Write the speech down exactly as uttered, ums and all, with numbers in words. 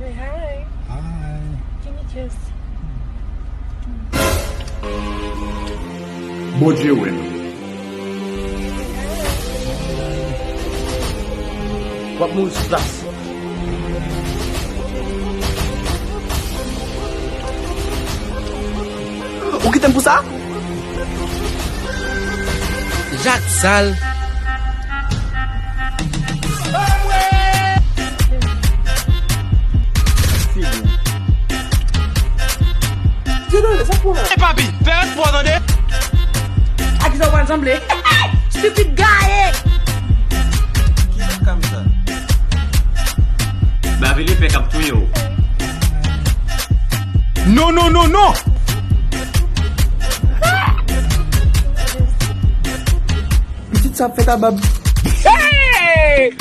Say hi. Hi. Give me a kiss. Bondye wè nou. W ap mouri sou plas. Ou kite m pou sa? Jak sal. Dieudonné, sa pou mwen. E papi, fè respè w tande. A kisa w pral sanble? Stupid gaye. Ki sa kam sa? Bavile pè k ap touye w. Non, non, non, non. Pitit sa ap fèt a bab. Hey!